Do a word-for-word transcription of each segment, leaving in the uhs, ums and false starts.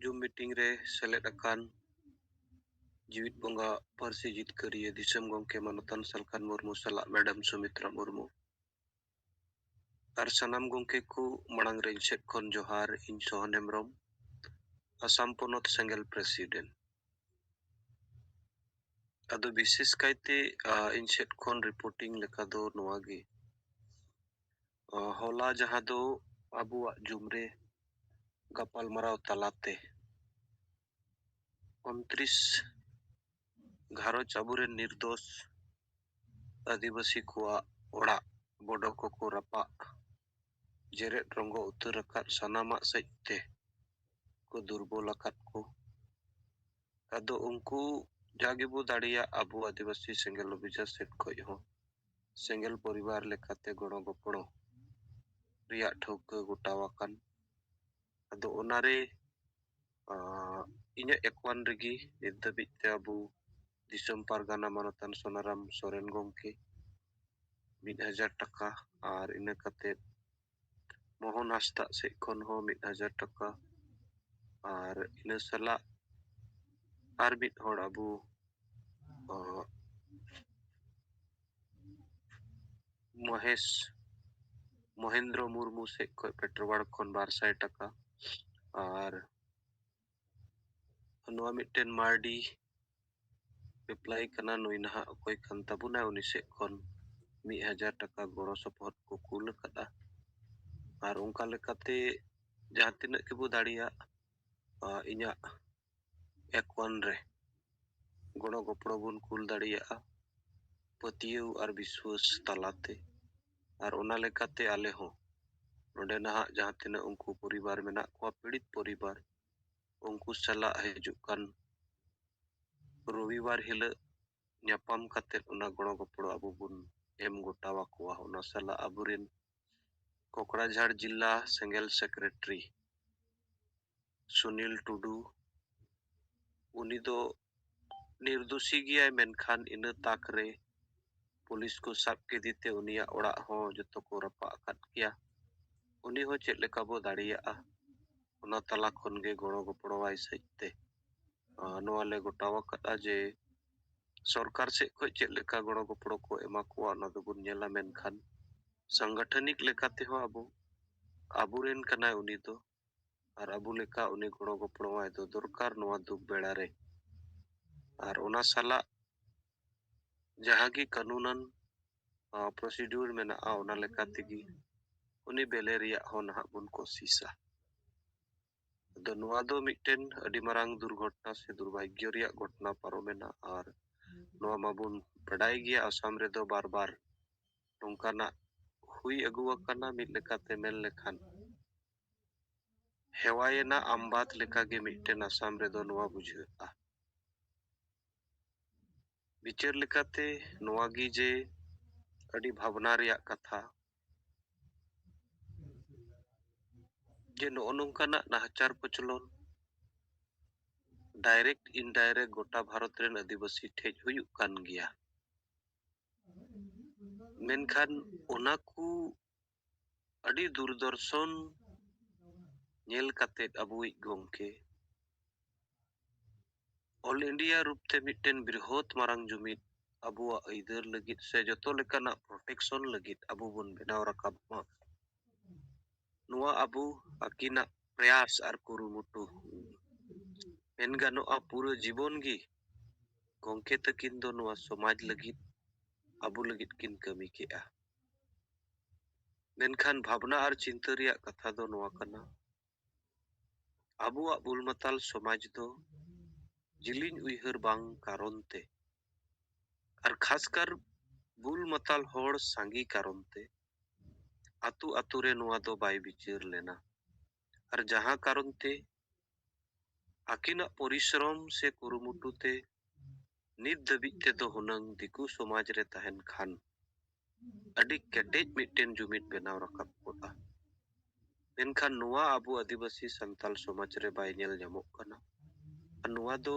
Zoom meeting ᱨᱮ ᱥᱮᱞᱮᱫ ᱟᱠᱟᱱ ᱡᱤᱣᱤᱫ ᱵᱚᱸᱜᱟ ᱯᱟᱹᱨᱥᱤ ᱡᱤᱛᱠᱟᱹᱨᱤᱭᱟᱹ ᱫᱤᱥᱚᱢ ᱜᱚᱢᱠᱮ ᱢᱟᱱᱚᱛᱟᱱ ᱥᱟᱞᱠᱷᱟᱱ ᱢᱩᱨᱢᱩ ᱥᱟᱞᱟᱜ ᱢᱮᱰᱟᱢ ᱥᱩᱢᱤᱛᱨᱟ ᱢᱩᱨᱢᱩ ᱟᱨ ᱥᱟᱱᱟᱢ ᱜᱚᱢᱠᱮ ᱠᱚ ᱢᱟᱲᱟᱝ ᱨᱮ ᱤᱧ ᱥᱮᱫ ᱠᱷᱚᱱ ᱡᱚᱦᱟᱨ᱾ ᱤᱧ ᱥᱚᱦᱚᱱ ᱦᱮᱢᱵᱨᱚᱢ, ᱟᱥᱟᱢ ᱯᱚᱱᱚᱛ ᱥᱮᱸᱜᱮᱞ president᱾ ᱟᱫᱚ ᱵᱤᱥᱮᱥ ᱠᱟᱭᱛᱮ, ᱟ, ᱤᱧ ᱥᱮᱫ ᱠᱷᱚᱱ reporting ᱞᱮᱠᱟ ᱫᱚ ᱱᱚᱣᱟ ᱜᱮ᱾ ᱟ, ᱦᱚᱞᱟ ᱡᱟᱦᱟᱸ ᱫᱚ ᱟᱵᱚᱣᱟᱜ Zoom ᱨᱮ ᱜᱟᱯᱟᱞᱢᱟᱨᱟᱣ ᱛᱟᱞᱟᱛᱮ ᱩᱱᱛᱨᱤᱥ ᱜᱷᱟᱨᱚᱸᱡᱽ ᱟᱵᱚᱨᱮᱱ ᱱᱤᱨᱫᱳᱥ ᱟᱹᱫᱤᱵᱟᱹᱥᱤ ᱠᱚᱣᱟᱜ ᱚᱲᱟᱜ ᱵᱚᱰᱚ ᱠᱚᱠᱚ ᱨᱟᱯᱟᱜ ᱡᱮᱨᱮᱫ ᱨᱚᱸᱜᱚ ᱩᱛᱟᱹᱨ ᱟᱠᱟᱫ, ᱥᱟᱱᱟᱢᱟᱜ ᱥᱮᱫ ᱛᱮ ᱠᱚ ᱫᱩᱨᱵᱚᱞ ᱟᱠᱟᱫ ᱠᱚ᱾ ᱟᱫᱚ ᱩᱱᱠᱩ ᱡᱟ ᱜᱮᱵᱚ ᱫᱟᱲᱮᱭᱟᱜ ᱟᱵᱚ ᱟᱹᱫᱤᱵᱟᱹᱥᱤ ᱥᱮᱸᱜᱮᱞ ᱚᱵᱷᱤᱡᱟᱱ ᱥᱮᱫ ᱠᱷᱚᱱ ᱦᱚᱸ ᱥᱮᱸᱜᱮᱞ ᱯᱚᱨᱤᱵᱟᱨ ᱞᱮᱠᱟᱛᱮ ᱜᱚᱲᱚ ᱜᱚᱯᱚᱲᱚ ᱨᱮᱭᱟᱜ ᱴᱷᱟᱹᱣᱠᱟᱹ ᱜᱚᱴᱟᱣ ᱟᱠᱟᱱ᱾ ᱟᱫᱚ ᱚᱱᱟᱨᱮ, ᱟᱸ, ᱤᱧᱟᱹᱜ account ᱨᱮᱜᱮ ᱱᱤᱛ ᱫᱷᱟᱹᱵᱤᱡ ᱛᱮ ᱟᱵᱚ ᱫᱤᱥᱚᱢ ᱯᱟᱨᱜᱟᱱᱟ ᱢᱟᱱᱚᱛᱟᱱ ᱥᱳᱱᱟᱨᱟᱢ ᱥᱚᱨᱮᱱ ᱜᱚᱢᱠᱮ ᱢᱤᱫ ᱦᱟᱡᱟᱨ ᱴᱟᱠᱟ, ᱟᱨ ᱤᱱᱟᱹ ᱠᱟᱛᱮ ᱢᱳᱦᱚᱱ ᱦᱟᱸᱥᱫᱟᱜ ᱥᱮᱫ ᱠᱷᱚᱱ ᱦᱚᱸ ᱢᱤᱫ ᱦᱟᱡᱟᱨ ᱴᱟᱠᱟ, ᱟᱨ ᱤᱱᱟᱹ ᱥᱟᱞᱟᱜ ᱟᱨ ᱢᱤᱫ ᱦᱚᱲ ᱟᱵᱚ, ᱟᱸ, ᱢᱚᱦᱮᱥ, ᱢᱚᱦᱮᱱᱫᱨᱚ ᱢᱩᱨᱢᱩ ᱥᱮᱫ ᱠᱷᱚᱱ ᱯᱮᱴᱨᱚᱣᱟᱲ ᱠᱷᱚᱱ ᱵᱟᱨ ᱥᱟᱭ ᱴᱟᱠᱟ, ᱟᱨ ᱱᱚᱣᱟ ᱢᱤᱫᱴᱮᱱ ᱢᱟᱨᱰᱤ reply ᱠᱟᱱᱟ, ᱱᱩᱭ ᱱᱟᱦᱟᱜ ᱚᱠᱚᱭ ᱠᱟᱱ ᱛᱟᱵᱚᱱᱟᱭ, ᱩᱱᱤ ᱥᱮᱫ ᱠᱷᱚᱱ ᱢᱤᱫ ᱦᱟᱡᱟᱨ ᱴᱟᱠᱟ ᱜᱚᱲᱚ ᱥᱚᱯᱚᱦᱚᱫ ᱠᱚ ᱠᱩᱞ ᱟᱠᱟᱫᱼᱟ᱾ ᱟᱨ ᱚᱱᱠᱟ ᱞᱮᱠᱟᱛᱮ ᱡᱟᱦᱟᱸ ᱛᱤᱱᱟᱹᱜ ᱜᱮᱵᱚ ᱫᱟᱲᱮᱭᱟᱜ, ᱟ, ᱤᱧᱟᱹᱜ account ᱨᱮ ᱜᱚᱲᱚ ᱜᱚᱯᱚᱲᱚ ᱵᱚᱱ ᱠᱩᱞ ᱫᱟᱲᱮᱭᱟᱜᱼᱟ ᱯᱟᱹᱛᱭᱟᱹᱣ ᱟᱨ ᱵᱤᱥᱣᱟᱹᱥ ᱛᱟᱞᱟᱛᱮ᱾ ᱟᱨ ᱚᱱᱟ ᱞᱮᱠᱟᱛᱮ ᱟᱞᱮ ᱦᱚᱸ ᱱᱚᱰᱮ ᱱᱟᱦᱟᱜ ᱡᱟᱦᱟᱸ ᱛᱤᱱᱟᱹᱜ ᱩᱱᱠᱩ ᱯᱚᱨᱤᱵᱟᱨ ᱢᱮᱱᱟᱜ ᱠᱚᱣᱟ, ᱯᱤᱲᱤᱛ ᱯᱚᱨᱤᱵᱟᱨ, ᱩᱱᱠᱩ ᱥᱟᱞᱟᱜ ᱦᱤᱡᱩᱜ ᱠᱟᱱ ᱨᱚᱵᱤᱵᱟᱨ ᱦᱤᱞᱳᱜ ᱧᱟᱯᱟᱢ ᱠᱟᱛᱮᱫ ᱚᱱᱟ ᱜᱚᱲᱚ ᱜᱚᱯᱚᱲᱚ ᱟᱵᱚ ᱵᱚᱱ ᱮᱢ ᱜᱚᱴᱟ ᱟᱠᱚᱣᱟ᱾ ᱚᱱᱟ ᱥᱟᱞᱟᱜ ᱟᱵᱚᱨᱮᱱ ᱠᱚᱠᱲᱟᱡᱷᱟᱲ ᱡᱤᱞᱟ ᱥᱮᱸᱜᱮᱞ secretary ᱥᱩᱱᱤᱞ ᱴᱩᱰᱩ, ᱩᱱᱤ ᱫᱚ ᱱᱤᱨᱫᱳᱥᱤ ᱜᱮᱭᱟᱭ, ᱢᱮᱱᱠᱷᱟᱱ ᱤᱱᱟᱹ ᱛᱟᱠ ᱨᱮ ᱯᱩᱞᱤᱥ ᱠᱚ ᱥᱟᱵ ᱠᱮᱫᱮ ᱛᱮ ᱩᱱᱤᱭᱟᱜ ᱚᱲᱟᱜ ᱦᱚᱸ ᱡᱚᱛᱚ ᱠᱚ ᱨᱟᱯᱟᱜ ᱟᱠᱟᱫ ᱜᱮᱭᱟ᱾ ᱩᱱᱤ ᱦᱚᱸ ᱪᱮᱫ ᱞᱮᱠᱟ ᱵᱚ ᱫᱟᱲᱮᱭᱟᱜᱼᱟ, ᱚᱱᱟ ᱛᱟᱞᱟ ᱠᱷᱚᱱ ᱜᱮ ᱜᱚᱲᱚ ᱜᱚᱯᱚᱲᱚᱣᱟᱭ ᱥᱮᱫ ᱛᱮ᱾ ᱟᱨ ᱱᱚᱣᱟ ᱞᱮ ᱜᱚᱴᱟᱣ ᱟᱠᱟᱫᱼᱟ ᱡᱮ ᱥᱚᱨᱠᱟᱨ ᱥᱮᱫ ᱠᱷᱚᱱ ᱪᱮᱫ ᱞᱮᱠᱟ ᱜᱚᱲᱚ ᱜᱚᱯᱚᱲᱚ ᱠᱚ ᱮᱢᱟ ᱠᱚᱣᱟ, ᱚᱱᱟ ᱫᱚᱵᱚᱱ ᱧᱮᱞᱟ, ᱢᱮᱱᱠᱷᱟᱱ ᱥᱟᱝᱜᱟᱴᱷᱟᱱᱤᱠ ᱞᱮᱠᱟ ᱛᱮᱦᱚᱸ ᱟᱵᱚ, ᱟᱵᱚᱨᱮᱱ ᱠᱟᱱᱟᱭ ᱩᱱᱤ ᱫᱚ, ᱟᱨ ᱟᱵᱚ ᱞᱮᱠᱟ ᱩᱱᱤ ᱜᱚᱲᱚ ᱜᱚᱯᱚᱲᱚᱣᱟᱭ ᱫᱚ ᱫᱚᱨᱠᱟᱨ ᱱᱚᱣᱟ ᱫᱩᱠ ᱵᱮᱲᱟ ᱨᱮ᱾ ᱟᱨ ᱚᱱᱟ ᱥᱟᱞᱟᱜ ᱡᱟᱦᱟᱸ ᱜᱮ ᱠᱟᱹᱱᱩᱱᱟᱱ, ᱟ, procedure ᱢᱮᱱᱟᱜᱼᱟ, ᱚᱱᱟ ᱞᱮᱠᱟ ᱛᱮᱜᱮ ᱩᱱᱤ ᱵᱮᱞᱮ ᱨᱮᱭᱟᱜ ᱦᱚᱸ ᱱᱟᱦᱟᱜ ᱵᱚᱱ ᱠᱳᱥᱤᱥᱟ᱾ ᱟᱫᱚ ᱱᱚᱣᱟ ᱫᱚ ᱢᱤᱫᱴᱮᱱ ᱟᱹᱰᱤ ᱢᱟᱨᱟᱝ ᱫᱩᱨᱜᱷᱚᱴᱚᱱᱟ ᱥᱮ ᱫᱩᱨᱵᱷᱟᱜᱽᱭᱚ ᱨᱮᱭᱟᱜ ᱜᱷᱚᱴᱚᱱᱟ ᱯᱟᱨᱚᱢᱮᱱᱟ, ᱟᱨ ᱱᱚᱣᱟ ᱢᱟᱵᱚᱱ ᱵᱟᱰᱟᱭ ᱜᱮᱭᱟ, ᱟᱥᱟᱢ ᱨᱮᱫᱚ ᱵᱟᱨ ᱵᱟᱨ ᱱᱚᱝᱠᱟᱱᱟᱜ ᱦᱩᱭ ᱟᱹᱜᱩ ᱟᱠᱟᱱᱟ᱾ ᱢᱤᱫ ᱞᱮᱠᱟᱛᱮ ᱢᱮᱱ ᱞᱮᱠᱷᱟᱱ ᱦᱮᱣᱟᱭᱮᱱᱟ ᱟᱢᱵᱟᱫ ᱞᱮᱠᱟᱜᱮ ᱢᱤᱫᱴᱮᱱ ᱟᱥᱟᱢ ᱨᱮᱫᱚ ᱱᱚᱣᱟ ᱵᱩᱡᱷᱟᱹᱜᱼᱟ᱾ ᱵᱤᱪᱟᱹᱨ ᱞᱮᱠᱟᱛᱮ ᱱᱚᱣᱟ ᱜᱮ ᱡᱮ ᱟᱹᱰᱤ ᱵᱷᱟᱵᱽᱱᱟ ᱨᱮᱭᱟᱜ ᱠᱟᱛᱷᱟ, ᱡᱮ ᱱᱚᱜᱼᱚ ᱱᱚᱝᱠᱟᱱᱟᱜ ᱱᱟᱦᱟᱪᱟᱨ ᱠᱚᱪᱞᱚᱱ direct indirect ᱜᱚᱴᱟ ᱵᱷᱟᱨᱚᱛ ᱨᱮᱱ ᱟᱹᱫᱤᱵᱟᱹᱥᱤ ᱴᱷᱮᱡ ᱦᱩᱭᱩᱜ ᱠᱟᱱ ᱜᱮᱭᱟ᱾ ᱢᱮᱱᱠᱷᱟᱱ ᱚᱱᱟ ᱠᱚ ᱟᱹᱰᱤ ᱫᱩᱨᱫᱚᱨᱥᱚᱱ ᱧᱮᱞ ᱠᱟᱛᱮᱫ ᱟᱵᱚᱭᱤᱡ ᱜᱚᱢᱠᱮ all India ᱨᱩᱯ ᱛᱮ ᱢᱤᱫᱴᱮᱱ ᱵᱨᱤᱦᱚᱛ ᱢᱟᱨᱟᱝ ᱡᱩᱢᱤᱫ ᱟᱵᱚᱣᱟᱜ ᱟᱹᱭᱫᱟᱹᱨ ᱞᱟᱹᱜᱤᱫ ᱥᱮ ᱡᱚᱛᱚ ᱞᱮᱠᱟᱱᱟᱜ protection ᱞᱟᱹᱜᱤᱫ ᱟᱵᱚ ᱵᱚᱱ ᱵᱮᱱᱟᱣ ᱨᱟᱠᱟᱵ ᱢᱟ᱾ ᱱᱚᱣᱟ ᱟᱵᱚ ᱟᱹᱠᱤᱱᱟᱜ ᱯᱨᱚᱭᱟᱥ ᱟᱨ ᱠᱩᱨᱩᱢᱩᱴᱩ, ᱢᱮᱱ ᱜᱟᱱᱚᱜᱼᱟ, ᱯᱩᱨᱟᱹ ᱡᱤᱵᱚᱱ ᱜᱮ ᱜᱚᱢᱠᱮ ᱛᱟᱹᱠᱤᱱ ᱫᱚ ᱱᱚᱣᱟ ᱥᱚᱢᱟᱡᱽ ᱞᱟᱹᱜᱤᱫ, ᱟᱵᱚ ᱞᱟᱹᱜᱤᱫ ᱠᱤᱱ ᱠᱟᱹᱢᱤ ᱠᱮᱜᱼᱟ᱾ ᱢᱮᱱᱠᱷᱟᱱ ᱵᱷᱟᱵᱽᱱᱟ ᱟᱨ ᱪᱤᱱᱛᱟᱹ ᱨᱮᱭᱟᱜ ᱠᱟᱛᱷᱟ ᱫᱚ ᱱᱚᱣᱟ ᱠᱟᱱᱟ, ᱟᱵᱚᱣᱟᱜ ᱵᱩᱞ ᱢᱟᱛᱟᱞ ᱥᱚᱢᱟᱡᱽ ᱫᱚ ᱡᱤᱞᱤᱧ ᱩᱭᱦᱟᱹᱨ ᱵᱟᱝ ᱠᱟᱨᱚᱱ ᱛᱮ, ᱟᱨ ᱠᱷᱟᱥᱠᱟᱨ ᱵᱩᱞ ᱢᱟᱛᱟᱞ ᱦᱚᱲ ᱥᱟᱸᱜᱮ ᱠᱟᱨᱚᱱ ᱛᱮ ᱟᱛᱳ ᱟᱛᱳ ᱨᱮ ᱱᱚᱣᱟ ᱫᱚ ᱵᱟᱭ ᱵᱤᱪᱟᱹᱨ ᱞᱮᱱᱟ᱾ ᱟᱨ ᱡᱟᱦᱟᱸ ᱠᱟᱨᱚᱱ ᱛᱮ ᱟᱹᱠᱤᱱᱟᱜ ᱯᱚᱨᱤᱥᱨᱚᱢ ᱥᱮ ᱠᱩᱨᱩᱢᱩᱴᱩ ᱛᱮ ᱱᱤᱛ ᱫᱷᱟᱹᱵᱤᱡ ᱛᱮᱫᱚ ᱦᱩᱱᱟᱹᱝ ᱫᱤᱠᱩ ᱥᱚᱢᱟᱡᱽ ᱨᱮ ᱛᱟᱦᱮᱱ ᱠᱷᱟᱱ ᱟᱹᱰᱤ ᱠᱮᱴᱮᱡ ᱢᱤᱫᱴᱮᱱ ᱡᱩᱢᱤᱫ ᱵᱮᱱᱟᱣ ᱨᱟᱠᱟᱵ ᱠᱚᱜᱼᱟ᱾ ᱢᱮᱱᱠᱷᱟᱱ ᱱᱚᱣᱟ ᱟᱵᱚ ᱟᱹᱫᱤᱵᱟᱹᱥᱤ ᱥᱟᱱᱛᱟᱞ ᱥᱚᱢᱟᱡᱽ ᱨᱮ ᱵᱟᱭ ᱧᱮᱞ ᱧᱟᱢᱚᱜ ᱠᱟᱱᱟ᱾ ᱟᱨ ᱱᱚᱣᱟ ᱫᱚ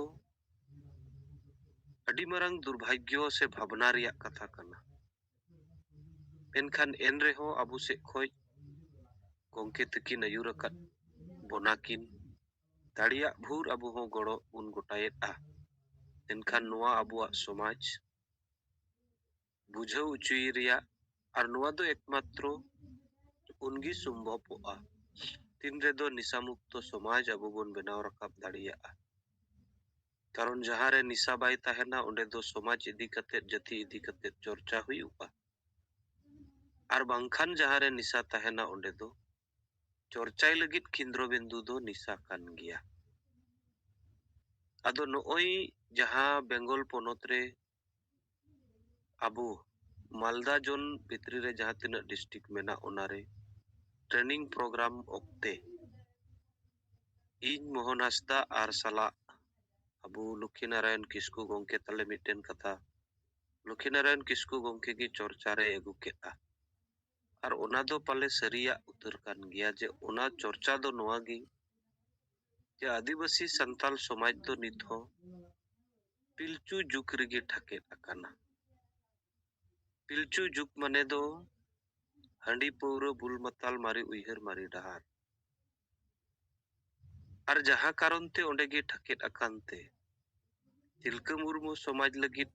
ᱟᱹᱰᱤ ᱢᱟᱨᱟᱝ ᱫᱩᱨᱵᱷᱟᱜᱽᱭᱚ ᱥᱮ ᱵᱷᱟᱵᱽᱱᱟ ᱨᱮᱭᱟᱜ ᱠᱟᱛᱷᱟ ᱠᱟᱱᱟ᱾ ᱢᱮᱱᱠᱷᱟᱱ ᱮᱱ ᱨᱮᱦᱚᱸ ᱟᱵᱚ ᱥᱮᱫ ᱠᱷᱚᱡ ᱜᱚᱢᱠᱮ ᱛᱟᱹᱠᱤᱱ ᱟᱹᱭᱩᱨ ᱟᱠᱟᱫ ᱵᱚᱱᱟ ᱠᱤᱱ᱾ ᱫᱟᱲᱮᱭᱟᱜ ᱵᱷᱳᱨ ᱟᱵᱚ ᱦᱚᱸ ᱜᱚᱲᱚ ᱵᱚᱱ ᱜᱚᱴᱟᱭᱮᱫᱼᱟ᱾ ᱮᱱᱠᱷᱟᱱ ᱱᱚᱣᱟ ᱟᱵᱚᱣᱟᱜ ᱥᱚᱢᱟᱡᱽ ᱵᱩᱡᱷᱟᱹᱣ ᱦᱚᱪᱚᱭ ᱨᱮᱭᱟᱜ ᱟᱨ ᱱᱚᱣᱟ ᱫᱚ ᱮᱠᱢᱟᱛᱨᱚ ᱩᱱᱜᱮ ᱥᱚᱢᱵᱷᱚᱵᱚᱜᱼᱟ, ᱛᱤᱱ ᱨᱮᱫᱚ ᱱᱤᱥᱟ ᱢᱩᱠᱛᱚ ᱥᱚᱢᱟᱡᱽ ᱟᱵᱚ ᱵᱚᱱ ᱵᱮᱱᱟᱣ ᱨᱟᱠᱟᱵ ᱫᱟᱲᱮᱭᱟᱜᱼᱟ᱾ ᱠᱟᱨᱚᱱ ᱡᱟᱦᱟᱸ ᱨᱮ ᱱᱤᱥᱟ ᱵᱟᱭ ᱛᱟᱦᱮᱱᱟ, ᱚᱸᱰᱮ ᱫᱚ ᱥᱚᱢᱟᱡᱽ ᱤᱫᱤ ᱠᱟᱛᱮᱫ, ᱡᱟᱹᱛᱤ ᱤᱫᱤ ᱠᱟᱛᱮᱫ ᱪᱚᱨᱪᱟ ᱦᱩᱭᱩᱜᱼᱟ᱾ ᱟᱨ ᱵᱟᱝᱠᱷᱟᱱ ᱡᱟᱦᱟᱸ ᱨᱮ ᱱᱤᱥᱟ ᱛᱟᱦᱮᱱᱟ, ᱚᱸᱰᱮ ᱫᱚ ᱪᱚᱨᱪᱟᱭ ᱞᱟᱹᱜᱤᱫ ᱠᱮᱱᱫᱨᱚ ᱵᱤᱱᱫᱩ ᱫᱚ ᱱᱤᱥᱟ ᱠᱟᱱ ᱜᱮᱭᱟ᱾ ᱟᱫᱚ ᱱᱚᱜᱼᱚᱭ ᱡᱟᱦᱟᱸ ᱵᱮᱝᱜᱚᱞ ᱯᱚᱱᱚᱛ ᱨᱮ ᱟᱵᱚ ᱢᱟᱞᱫᱟ ᱡᱳᱱ ᱵᱷᱤᱛᱨᱤ ᱨᱮ ᱡᱟᱦᱟᱸ ᱛᱤᱱᱟᱹᱜ ᱰᱤᱥᱴᱨᱤᱠᱴ ᱢᱮᱱᱟᱜ, ᱚᱱᱟᱨᱮ ᱴᱨᱮᱱᱤᱝ ᱯᱨᱳᱜᱨᱟᱢ ᱚᱠᱛᱮ ᱤᱧ ᱢᱳᱦᱚᱱ ᱦᱟᱸᱥᱫᱟ ᱟᱨ ᱥᱟᱞᱟᱜ ᱟᱵᱚ ᱞᱚᱠᱠᱷᱤ ᱱᱟᱨᱟᱭᱚᱱ ᱠᱤᱥᱠᱩ ᱜᱚᱢᱠᱮ ᱛᱟᱞᱮ ᱢᱤᱫᱴᱮᱱ ᱠᱟᱛᱷᱟ ᱞᱚᱠᱠᱷᱤ ᱱᱟᱨᱟᱭᱚᱱ ᱠᱤᱥᱠᱩ ᱜᱚᱢᱠᱮ ᱜᱮ ᱪᱚᱨᱪᱟ ᱨᱮᱭ ᱟᱹᱜᱩ ᱠᱮᱫᱼᱟ᱾ ᱟᱨ ᱚᱱᱟ ᱫᱚ ᱯᱟᱞᱮ ᱥᱟᱹᱨᱤᱭᱟᱜ ᱩᱛᱟᱹᱨ ᱠᱟᱱ ᱜᱮᱭᱟ ᱡᱮ ᱚᱱᱟ ᱪᱚᱨᱪᱟ ᱫᱚ ᱱᱚᱣᱟ ᱜᱮ ᱡᱮ ᱟᱹᱫᱤᱵᱟᱹᱥᱤ ᱥᱟᱱᱛᱟᱞ ᱥᱚᱢᱟᱡᱽ ᱫᱚ ᱱᱤᱛ ᱦᱚᱸ ᱯᱤᱞᱪᱩ ᱡᱩᱜᱽ ᱨᱮᱜᱮ ᱴᱷᱟᱠᱮᱫ ᱟᱠᱟᱱᱟ᱾ ᱯᱤᱞᱪᱩ ᱡᱩᱜᱽ ᱢᱟᱱᱮ ᱫᱚ ᱦᱟᱺᱰᱤ ᱯᱟᱹᱣᱨᱟᱹ, ᱵᱩᱞ ᱢᱟᱛᱟᱞ, ᱢᱟᱨᱮ ᱩᱭᱦᱟᱹᱨ, ᱢᱟᱨᱮ ᱰᱟᱦᱟᱨ᱾ ᱟᱨ ᱡᱟᱦᱟᱸ ᱠᱟᱨᱚᱱ ᱛᱮ ᱚᱸᱰᱮ ᱜᱮ ᱴᱷᱟᱠᱮᱫ ᱟᱠᱟᱱ ᱛᱮ ᱛᱤᱞᱠᱟᱹ ᱢᱩᱨᱢᱩ ᱥᱚᱢᱟᱡᱽ ᱞᱟᱹᱜᱤᱫ,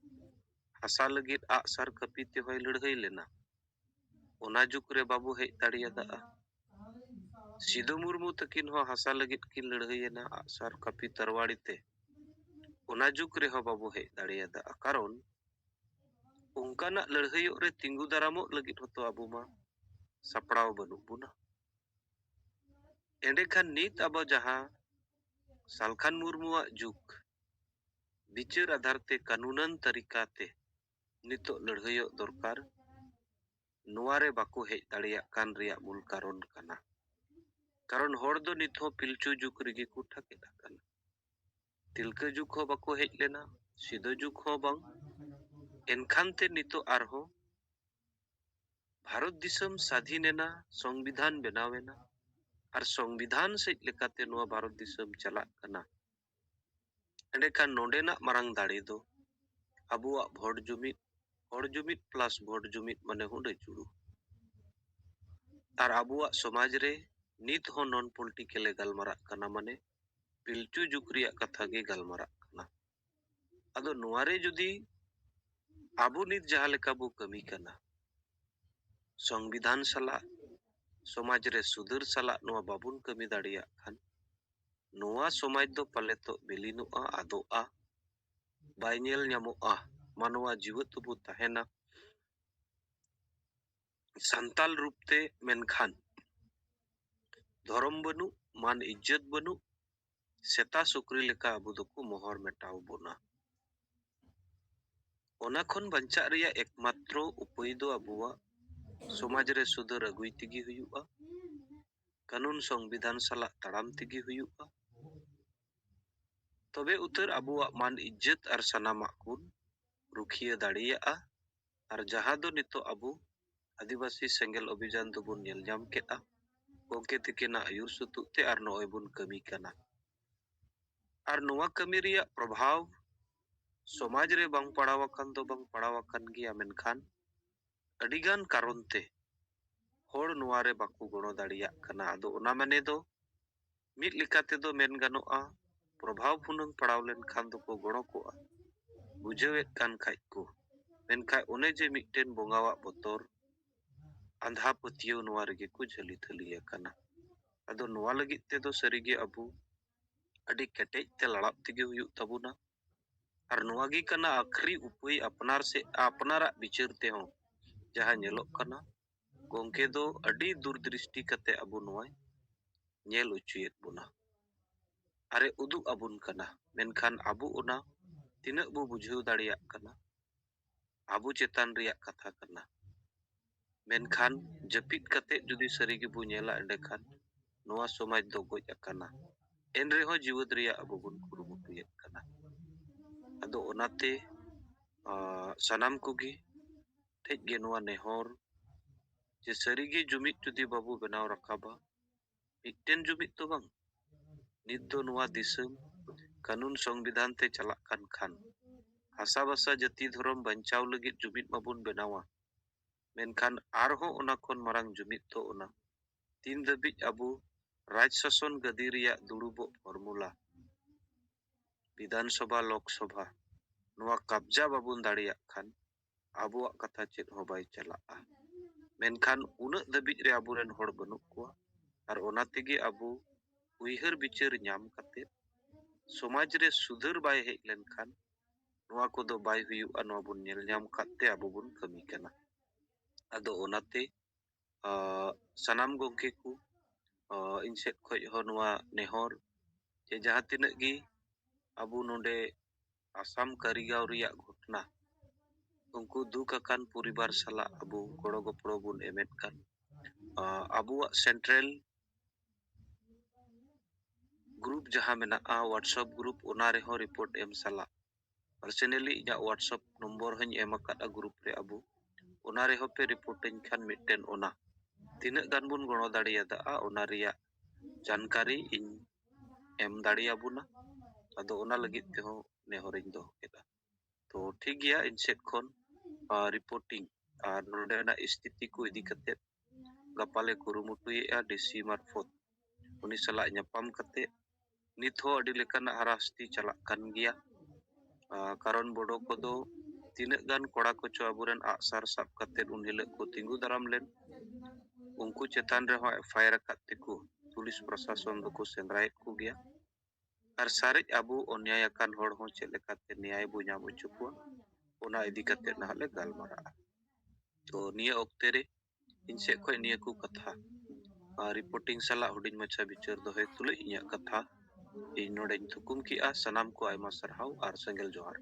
ᱦᱟᱥᱟ ᱞᱟᱹᱜᱤᱫ ᱟᱜᱼᱥᱟᱨ ᱠᱟᱹᱯᱤ ᱛᱮᱦᱚᱸᱭ ᱞᱟᱹᱲᱦᱟᱹᱭ ᱞᱮᱱᱟ᱾ ᱚᱱᱟ ᱡᱩᱜᱽ ᱨᱮ ᱵᱟᱵᱚ ᱦᱮᱡ ᱫᱟᱲᱮᱭᱟᱫᱟ᱾ ᱥᱤᱫᱩ ᱢᱩᱨᱢᱩ ᱛᱟᱹᱠᱤᱱ ᱦᱚᱸ ᱦᱟᱥᱟ ᱞᱟᱹᱜᱤᱫ ᱠᱤᱱ ᱞᱟᱹᱲᱦᱟᱹᱭᱮᱱᱟ ᱟᱜᱼᱥᱟᱨ ᱠᱟᱹᱯᱤ ᱛᱟᱨᱣᱟᱲᱤ ᱛᱮ᱾ ᱚᱱᱟ ᱡᱩᱜᱽ ᱨᱮᱦᱚᱸ ᱵᱟᱵᱚ ᱦᱮᱡ ᱫᱟᱲᱮᱭᱟᱫᱟ, ᱠᱟᱨᱚᱱ ᱚᱱᱠᱟᱱᱟᱜ ᱞᱟᱹᱲᱦᱟᱹᱭᱚᱜ ᱨᱮ ᱛᱤᱸᱜᱩ ᱫᱟᱨᱟᱢᱚᱜ ᱞᱟᱹᱜᱤᱫ ᱦᱚᱸᱛᱚ ᱟᱵᱚ ᱢᱟ ᱥᱟᱯᱲᱟᱣ ᱵᱟᱹᱱᱩᱜ ᱵᱚᱱᱟ᱾ ᱮᱸᱰᱮᱠᱷᱟᱱ ᱱᱤᱛ ᱟᱵᱚ ᱡᱟᱦᱟᱸ ᱥᱟᱞᱠᱷᱟᱱ ᱢᱩᱨᱢᱩᱣᱟᱜ ᱡᱩᱜᱽ ᱵᱤᱪᱟᱹᱨ ᱟᱫᱷᱟᱨ ᱛᱮ ᱠᱟᱹᱱᱩᱱᱟᱱ ᱛᱟᱹᱨᱤᱠᱟ ᱛᱮ ᱱᱤᱛᱚᱜ ᱞᱟᱹᱲᱦᱟᱹᱭᱚᱜ ᱫᱚᱨᱠᱟᱨ, ᱱᱚᱣᱟ ᱨᱮ ᱵᱟᱠᱚ ᱦᱮᱡ ᱫᱟᱲᱮᱭᱟᱜ ᱠᱟᱱ ᱨᱮᱭᱟᱜ ᱢᱩᱞ ᱠᱟᱨᱚᱱ ᱠᱟᱱᱟ᱾ ᱠᱟᱨᱚᱱ ᱦᱚᱲ ᱫᱚ ᱱᱤᱛ ᱦᱚᱸ ᱯᱤᱞᱪᱩ ᱡᱩᱜᱽ ᱨᱮᱜᱮ ᱠᱚ ᱴᱷᱟᱠᱮᱫ ᱟᱠᱟᱱᱟ᱾ ᱛᱤᱞᱠᱟᱹ ᱡᱩᱜᱽ ᱦᱚᱸ ᱵᱟᱠᱚ ᱦᱮᱡ ᱞᱮᱱᱟ, ᱥᱤᱫᱚ ᱡᱩᱜᱽ ᱦᱚᱸ ᱵᱟᱝ᱾ ᱮᱱᱠᱷᱟᱱ ᱛᱮ ᱱᱤᱛᱚᱜ ᱟᱨᱦᱚᱸ ᱵᱷᱟᱨᱚᱛ ᱫᱤᱥᱚᱢ ᱥᱟᱫᱷᱤᱱ ᱮᱱᱟ, ᱥᱚᱝᱵᱤᱫᱷᱟᱱ ᱵᱮᱱᱟᱣ ᱮᱱᱟ, ᱟᱨ ᱥᱚᱝᱵᱤᱫᱷᱟᱱ ᱥᱮᱫ ᱞᱮᱠᱟᱛᱮ ᱱᱚᱣᱟ ᱵᱷᱟᱨᱚᱛ ᱫᱤᱥᱚᱢ ᱪᱟᱞᱟᱜ ᱠᱟᱱᱟ᱾ ᱮᱸᱰᱮᱠᱷᱟᱱ ᱱᱚᱰᱮᱱᱟᱜ ᱢᱟᱨᱟᱝ ᱫᱟᱲᱮ ᱫᱚ ᱟᱵᱚᱣᱟᱜ ᱵᱷᱳᱴ ᱡᱩᱢᱤᱫ, ᱦᱚᱲ ᱡᱩᱢᱤᱫ plus ᱵᱷᱳᱴ ᱡᱩᱢᱤᱫ ᱢᱟᱱᱮ ᱦᱩᱰᱟᱹ ᱪᱩᱲᱩ᱾ ᱟᱨ ᱟᱵᱚᱣᱟᱜ ᱥᱚᱢᱟᱡᱽ ᱨᱮ ᱱᱤᱛ ᱦᱚᱸ ᱱᱚᱱ ᱯᱚᱞᱤᱴᱤᱠᱮᱞ ᱮ ᱜᱟᱞᱢᱟᱨᱟᱜ ᱠᱟᱱᱟ, ᱢᱟᱱᱮ ᱯᱤᱞᱪᱩ ᱡᱩᱜᱽ ᱨᱮᱭᱟᱜ ᱠᱟᱛᱷᱟ ᱜᱮ ᱜᱟᱞᱢᱟᱨᱟᱜ ᱠᱟᱱᱟ᱾ ᱟᱫᱚ ᱱᱚᱣᱟ ᱨᱮ ᱡᱩᱫᱤ ᱟᱵᱚ ᱱᱤᱛ ᱡᱟᱦᱟᱸ ᱞᱮᱠᱟ ᱵᱚ ᱠᱟᱹᱢᱤ ᱠᱟᱱᱟ, ᱥᱚᱝᱵᱤᱫᱷᱟᱱ ᱥᱟᱞᱟᱜ, ᱥᱚᱢᱟᱡᱽ ᱨᱮ ᱥᱩᱫᱷᱟᱹᱨ ᱥᱟᱞᱟᱜ ᱱᱚᱣᱟ ᱵᱟᱵᱚᱱ ᱠᱟᱹᱢᱤ ᱫᱟᱲᱮᱭᱟᱜ ᱠᱷᱟᱱ, ᱱᱚᱣᱟ ᱥᱚᱢᱟᱡᱽ ᱫᱚ ᱯᱟᱞᱮᱛᱚᱜ ᱵᱤᱞᱤᱱᱚᱜᱼᱟ, ᱟᱫᱚᱜᱼᱟ, ᱵᱟᱭ ᱧᱮᱞ ᱧᱟᱢᱚᱜᱼᱟ᱾ ᱢᱟᱱᱣᱟ ᱡᱤᱣᱮᱫ ᱛᱮᱵᱚ ᱛᱟᱦᱮᱱᱟ ᱥᱟᱱᱛᱟᱞ ᱨᱩᱯ ᱛᱮ, ᱢᱮᱱᱠᱷᱟᱱ ᱫᱷᱚᱨᱚᱢ ᱵᱟᱹᱱᱩᱜ, ᱢᱟᱱ ᱤᱡᱽᱡᱚᱛ ᱵᱟᱹᱱᱩᱜ, ᱥᱮᱛᱟ ᱥᱩᱠᱨᱤ ᱞᱮᱠᱟ ᱟᱵᱚ ᱫᱚᱠᱚ ᱢᱚᱦᱚᱨ ᱢᱮᱴᱟᱣ ᱵᱚᱱᱟ᱾ ᱚᱱᱟ ᱠᱷᱚᱱ ᱵᱟᱧᱪᱟᱜ ᱨᱮᱭᱟᱜ ᱮᱠᱢᱟᱛᱨᱚ ᱩᱯᱟᱹᱭ ᱫᱚ ᱟᱵᱚᱣᱟᱜ ᱥᱚᱢᱟᱡᱽ ᱨᱮ ᱥᱩᱫᱷᱟᱹᱨ ᱟᱹᱜᱩᱭ ᱛᱮᱜᱮ ᱦᱩᱭᱩᱜᱼᱟ, ᱠᱟᱹᱱᱩᱱ ᱥᱚᱝᱵᱤᱫᱷᱟᱱ ᱥᱟᱞᱟᱜ ᱛᱟᱲᱟᱢ ᱛᱮᱜᱮ ᱦᱩᱭᱩᱜᱼᱟ᱾ ᱛᱚᱵᱮ ᱩᱛᱟᱹᱨ ᱟᱵᱚᱣᱟᱜ ᱢᱟᱱ ᱤᱡᱽᱡᱚᱛ ᱟᱨ ᱥᱟᱱᱟᱢᱟᱜ ᱵᱚᱱ ᱨᱩᱠᱷᱤᱭᱟᱹ ᱫᱟᱲᱮᱭᱟᱜᱼᱟ᱾ ᱟᱨ ᱡᱟᱦᱟᱸ ᱫᱚ ᱱᱤᱛᱚᱜ ᱟᱵᱚ ᱟᱹᱫᱤᱵᱟᱹᱥᱤ ᱥᱮᱸᱜᱮᱞ ᱚᱵᱷᱤᱡᱟᱱ ᱫᱚᱵᱚᱱ ᱧᱮᱞ ᱧᱟᱢ ᱠᱮᱫᱼᱟ, ᱜᱚᱢᱠᱮ ᱛᱤᱠᱤᱱᱟᱜ ᱟᱹᱭᱩᱨ ᱥᱩᱛᱩᱜ ᱛᱮ ᱟᱨ ᱱᱚᱜᱼᱚᱭ ᱵᱚᱱ ᱠᱟᱹᱢᱤ ᱠᱟᱱᱟ᱾ ᱟᱨ ᱱᱚᱣᱟ ᱠᱟᱹᱢᱤ ᱨᱮᱭᱟᱜ ᱯᱨᱚᱵᱷᱟᱵᱽ ᱥᱚᱢᱟᱡᱽ ᱨᱮ ᱵᱟᱝ ᱯᱟᱲᱟᱣ ᱟᱠᱟᱱ ᱫᱚ ᱵᱟᱝ ᱯᱟᱲᱟᱣ ᱟᱠᱟᱱ ᱜᱮᱭᱟ, ᱢᱮᱱᱠᱷᱟᱱ ᱟᱹᱰᱤᱜᱟᱱ ᱠᱟᱨᱚᱱ ᱛᱮ ᱦᱚᱲ ᱱᱚᱣᱟ ᱨᱮ ᱵᱟᱠᱚ ᱜᱚᱲᱚ ᱫᱟᱲᱮᱭᱟᱜ ᱠᱟᱱᱟ᱾ ᱟᱫᱚ ᱚᱱᱟ ᱢᱟᱱᱮ ᱫᱚ ᱢᱤᱫ ᱞᱮᱠᱟ ᱛᱮᱫᱚ ᱢᱮᱱ ᱜᱟᱱᱚᱜᱼᱟ, ᱯᱨᱚᱵᱷᱟᱵᱽ ᱦᱩᱱᱟᱹᱝ ᱯᱟᱲᱟᱣ ᱞᱮᱱᱠᱷᱟᱱ ᱫᱚᱠᱚ ᱜᱚᱲᱚ ᱠᱚᱜᱼᱟ, ᱵᱩᱡᱷᱟᱹᱣᱮᱫ ᱠᱟᱱ ᱠᱷᱟᱡ ᱠᱚ᱾ ᱢᱮᱱᱠᱷᱟᱱ ᱚᱱᱮ ᱡᱮ ᱢᱤᱫᱴᱮᱱ ᱵᱚᱸᱜᱟᱣᱟᱜ ᱵᱚᱛᱚᱨ, ᱟᱸᱫᱷᱟ ᱯᱟᱹᱛᱭᱟᱹᱣ, ᱱᱚᱣᱟ ᱨᱮᱜᱮ ᱠᱚ ᱡᱷᱟᱹᱞᱤ ᱛᱷᱟᱹᱞᱤ ᱟᱠᱟᱱᱟ᱾ ᱟᱫᱚ ᱱᱚᱣᱟ ᱞᱟᱹᱜᱤᱫ ᱛᱮᱫᱚ ᱥᱟᱹᱨᱤᱜᱮ ᱟᱵᱚ ᱟᱹᱰᱤ ᱠᱮᱴᱮᱡ ᱛᱮ ᱞᱟᱲᱟᱵ ᱛᱮᱜᱮ ᱦᱩᱭᱩᱜ ᱛᱟᱵᱚᱱᱟ᱾ ᱟᱨ ᱱᱚᱣᱟ ᱜᱮ ᱠᱟᱱᱟ ᱟᱠᱷᱨᱤ ᱩᱯᱟᱹᱭ, ᱟᱯᱱᱟᱨ ᱥᱮ ᱟᱯᱱᱟᱨᱟᱜ ᱵᱤᱪᱟᱹᱨ ᱛᱮᱦᱚᱸ ᱡᱟᱦᱟᱸ ᱧᱮᱞᱚᱜ ᱠᱟᱱᱟ, ᱜᱚᱢᱠᱮ ᱫᱚ ᱟᱹᱰᱤ ᱫᱩᱨᱫᱨᱤᱥᱴᱤ ᱠᱟᱛᱮ ᱟᱵᱚ ᱱᱚᱣᱟᱭ ᱧᱮᱞ ᱦᱚᱪᱚᱭᱮᱫ ᱵᱚᱱᱟ ᱟᱨᱮ ᱩᱫᱩᱜ ᱟᱵᱚᱱ ᱠᱟᱱᱟ᱾ ᱢᱮᱱᱠᱷᱟᱱ ᱟᱵᱚ ᱚᱱᱟ ᱛᱤᱱᱟᱹᱜ ᱵᱚ ᱵᱩᱡᱷᱟᱹᱣ ᱫᱟᱲᱮᱭᱟᱜ ᱠᱟᱱᱟ, ᱟᱵᱚ ᱪᱮᱛᱟᱱ ᱨᱮᱭᱟᱜ ᱠᱟᱛᱷᱟ ᱠᱟᱱᱟ᱾ ᱢᱮᱱᱠᱷᱟᱱ ᱡᱟᱹᱯᱤᱫ ᱠᱟᱛᱮ ᱡᱩᱫᱤ ᱥᱟᱹᱨᱤ ᱜᱮᱵᱚ ᱧᱮᱞᱟ, ᱮᱸᱰᱮᱠᱷᱟᱱ ᱱᱚᱣᱟ ᱥᱚᱢᱟᱡᱽ ᱫᱚ ᱜᱚᱡ ᱟᱠᱟᱱᱟ᱾ ᱮᱱ ᱨᱮᱦᱚᱸ ᱡᱤᱣᱮᱫ ᱨᱮᱭᱟᱜ ᱟᱵᱚ ᱵᱚᱱ ᱠᱩᱨᱩᱢᱩᱴᱩᱭᱮᱫ ᱠᱟᱱᱟ᱾ ᱟᱫᱚ ᱚᱱᱟᱛᱮ, ᱟᱸ, ᱥᱟᱱᱟᱢ ᱠᱚᱜᱮ ᱴᱷᱮᱡ ᱜᱮ ᱱᱚᱣᱟ ᱱᱮᱦᱚᱨ ᱡᱮ ᱥᱟᱹᱨᱤᱜᱮ ᱡᱩᱢᱤᱫ ᱡᱩᱫᱤ ᱵᱟᱵᱚ ᱵᱮᱱᱟᱣ ᱨᱟᱠᱟᱵᱟ, ᱢᱤᱫᱴᱮᱱ ᱡᱩᱢᱤᱫ ᱫᱚ ᱵᱟᱝ, ᱱᱤᱛ ᱫᱚ ᱱᱚᱣᱟ ᱫᱤᱥᱚᱢ ᱠᱟᱹᱱᱩᱱ ᱥᱚᱝᱵᱤᱫᱷᱟᱱ ᱛᱮ ᱪᱟᱞᱟᱜ ᱠᱟᱱ ᱠᱷᱟᱱ, ᱦᱟᱥᱟ ᱵᱷᱟᱥᱟ ᱡᱟᱹᱛᱤ ᱫᱷᱚᱨᱚᱢ ᱵᱟᱧᱪᱟᱣ ᱞᱟᱹᱜᱤᱫ ᱡᱩᱢᱤᱫ ᱢᱟᱵᱚᱱ ᱵᱮᱱᱟᱣᱟ, ᱢᱮᱱᱠᱷᱟᱱ ᱟᱨᱦᱚᱸ ᱚᱱᱟ ᱠᱷᱚᱱ ᱢᱟᱨᱟᱝ ᱡᱩᱢᱤᱫ ᱫᱚ ᱚᱱᱟ ᱛᱤᱱ ᱫᱷᱟᱹᱵᱤᱡ ᱟᱵᱚ ᱨᱟᱡᱽ ᱥᱟᱥᱚᱱ ᱜᱟᱹᱫᱤ ᱨᱮᱭᱟᱜ ᱫᱩᱲᱩᱵᱚᱜ formula, ᱵᱤᱫᱷᱟᱱ ᱥᱚᱵᱷᱟ, ᱞᱳᱠ ᱥᱚᱵᱷᱟ, ᱱᱚᱣᱟ ᱠᱟᱵᱽᱡᱟ ᱵᱟᱵᱚᱱ ᱫᱟᱲᱮᱭᱟᱜ ᱠᱷᱟᱱ, ᱟᱵᱚᱣᱟᱜ ᱠᱟᱛᱷᱟ ᱪᱮᱫ ᱦᱚᱸ ᱵᱟᱭ ᱪᱟᱞᱟᱜᱼᱟ᱾ ᱢᱮᱱᱠᱷᱟᱱ ᱩᱱᱟᱹᱜ ᱫᱷᱟᱹᱵᱤᱡ ᱨᱮ ᱟᱵᱚᱨᱮᱱ ᱦᱚᱲ ᱵᱟᱹᱱᱩᱜ ᱠᱚᱣᱟ, ᱟᱨ ᱚᱱᱟ ᱛᱮᱜᱮ ᱟᱵᱚ ᱩᱭᱦᱟᱹᱨ ᱵᱤᱪᱟᱹᱨ ᱧᱟᱢ ᱠᱟᱛᱮ ᱥᱚᱢᱟᱡᱽ ᱨᱮ ᱥᱩᱫᱷᱟᱹᱨ ᱵᱟᱭ ᱦᱮᱡ ᱞᱮᱱᱠᱷᱟᱱ ᱱᱚᱣᱟ ᱠᱚᱫᱚ ᱵᱟᱭ ᱦᱩᱭᱩᱜᱼᱟ᱾ ᱱᱚᱣᱟ ᱵᱚᱱ ᱧᱮᱞ ᱧᱟᱢ ᱠᱟᱫ ᱛᱮ ᱟᱵᱚ ᱵᱚᱱ ᱠᱟᱹᱢᱤ ᱠᱟᱱᱟ᱾ ᱟᱫᱚ ᱚᱱᱟᱛᱮ, ᱟᱸ, ᱥᱟᱱᱟᱢ ᱜᱚᱢᱠᱮ ᱠᱚ, ᱟᱸ, ᱤᱧ ᱥᱮᱫ ᱠᱷᱚᱡ ᱦᱚᱸ ᱱᱚᱣᱟ ᱱᱮᱦᱚᱨ ᱡᱮ ᱡᱟᱦᱟᱸ ᱛᱤᱱᱟᱹᱜ ᱜᱮ ᱟᱵᱚ ᱱᱚᱰᱮ ᱟᱥᱟᱢ ᱠᱟᱹᱨᱤᱜᱟᱸᱣ ᱨᱮᱭᱟᱜ ᱜᱷᱚᱴᱱᱟ, ᱩᱱᱠᱩ ᱫᱩᱠ ᱟᱠᱟᱱ ᱯᱚᱨᱤᱵᱟᱨ ᱥᱟᱞᱟᱜ ᱟᱵᱚ ᱜᱚᱲᱚ ᱜᱚᱯᱚᱲᱚ ᱵᱚᱱ ᱮᱢᱮᱫ ᱠᱟᱱ, ᱟᱸ, ᱟᱵᱚᱣᱟᱜ central group ᱡᱟᱦᱟᱸ ᱢᱮᱱᱟᱜᱼᱟ, WhatsApp group, ᱚᱱᱟ ᱨᱮᱦᱚᱸ report ᱮᱢ ᱥᱟᱞᱟᱜ personally ᱤᱧᱟᱹᱜ WhatsApp ᱱᱚᱢᱵᱚᱨ ᱦᱚᱸᱧ ᱮᱢ ᱟᱠᱟᱫᱼᱟ group ᱨᱮ ᱟᱵᱚ, ᱚᱱᱟ ᱨᱮᱦᱚᱸ ᱯᱮ report ᱟᱹᱧ ᱠᱷᱟᱱ ᱢᱤᱫᱴᱮᱱ ᱚᱱᱟ ᱛᱤᱱᱟᱹᱜ ᱜᱟᱱ ᱵᱚᱱ ᱜᱚᱲᱚ ᱫᱟᱲᱮᱭᱟᱫᱟ, ᱚᱱᱟ ᱨᱮᱭᱟᱜ ᱡᱟᱱᱠᱟᱨᱤ ᱤᱧ ᱮᱢ ᱫᱟᱲᱮᱭᱟᱵᱚᱱᱟ᱾ ᱟᱫᱚ ᱚᱱᱟ ᱞᱟᱹᱜᱤᱫ ᱛᱮᱦᱚᱸ ᱱᱮᱦᱚᱨᱤᱧ ᱫᱚᱦᱚ ᱠᱮᱫᱟ᱾ ᱛᱚ ᱴᱷᱤᱠ ᱜᱮᱭᱟ, ᱤᱧ ᱥᱮᱫ ᱠᱷᱚᱱ, ᱟᱸ, reporting ᱟᱨ ᱱᱚᱰᱮᱱᱟᱜ ᱥᱛᱷᱤᱛᱤ ᱠᱚ ᱤᱫᱤ ᱠᱟᱛᱮ ᱜᱟᱯᱟ ᱞᱮ ᱠᱩᱨᱩᱢᱩᱴᱩᱭᱮᱫᱼᱟ DC ᱢᱟᱨᱯᱷᱚᱛ᱾ ᱩᱱᱤ ᱥᱟᱞᱟᱜ ᱧᱟᱯᱟᱢ ᱠᱟᱛᱮ ᱱᱤᱛ ᱦᱚᱸ ᱟᱹᱰᱤ ᱞᱮᱠᱟᱱᱟᱜ ᱦᱟᱨᱟᱥᱛᱤ ᱪᱟᱞᱟᱜ ᱠᱟᱱ ᱜᱮᱭᱟ᱾ ᱟᱸ, ᱠᱟᱨᱚᱱ ᱵᱳᱰᱳ ᱠᱚᱫᱚ ᱛᱤᱱᱟᱹᱜ ᱜᱟᱱ ᱠᱚᱲᱟ ᱠᱚᱪᱚ ᱟᱵᱚᱨᱮᱱ ᱟᱜᱼᱥᱟᱨ ᱥᱟᱵ ᱠᱟᱛᱮ ᱩᱱ ᱦᱤᱞᱳᱜ ᱠᱚ ᱛᱤᱸᱜᱩ ᱫᱟᱨᱟᱢ ᱞᱮᱱ, ᱩᱱᱠᱩ ᱪᱮᱛᱟᱱ ᱨᱮᱦᱚᱸ FIR ᱟᱠᱟᱫ ᱛᱮᱠᱚ ᱯᱩᱞᱤᱥ ᱯᱨᱚᱥᱟᱥᱚᱱ ᱫᱚᱠᱚ ᱥᱮᱸᱫᱽᱨᱟᱭᱮᱫ ᱠᱚᱜᱮᱭᱟ᱾ ᱟᱨ ᱥᱟᱨᱮᱡ ᱟᱵᱚ ᱚᱱᱭᱟᱭ ᱟᱠᱟᱱ ᱦᱚᱲ ᱦᱚᱸ ᱪᱮᱫ ᱞᱮᱠᱟᱛᱮ ᱱᱮᱭᱟᱭ ᱵᱚ ᱧᱟᱢ ᱦᱚᱪᱚ ᱠᱚᱣᱟ, ᱚᱱᱟ ᱤᱫᱤ ᱠᱟᱛᱮ ᱱᱟᱦᱟᱜ ᱞᱮ ᱜᱟᱞᱢᱟᱨᱟᱜᱼᱟ᱾ ᱛᱚ ᱱᱤᱭᱟᱹ ᱚᱠᱛᱮ ᱨᱮ ᱤᱧ ᱥᱮᱫ ᱠᱷᱚᱱ ᱱᱤᱭᱟᱹ ᱠᱚ ᱠᱟᱛᱷᱟ, ᱟᱨ reporting ᱥᱟᱞᱟᱜ ᱦᱩᱰᱤᱧ ᱢᱟᱪᱷᱟ ᱵᱤᱪᱟᱹᱨ ᱫᱚᱦᱚᱭ ᱛᱩᱞᱩᱡ ᱤᱧᱟᱹᱜ ᱠᱟᱛᱷᱟ ᱤᱧ ᱱᱚᱰᱮᱧ ᱛᱷᱩᱠᱩᱢ ᱠᱮᱜᱼᱟ᱾ ᱥᱟᱱᱟᱢ ᱠᱚ ᱟᱭᱢᱟ ᱥᱟᱨᱦᱟᱣ ᱟᱨ ᱥᱮᱸᱜᱮᱞ ᱡᱚᱦᱟᱨ᱾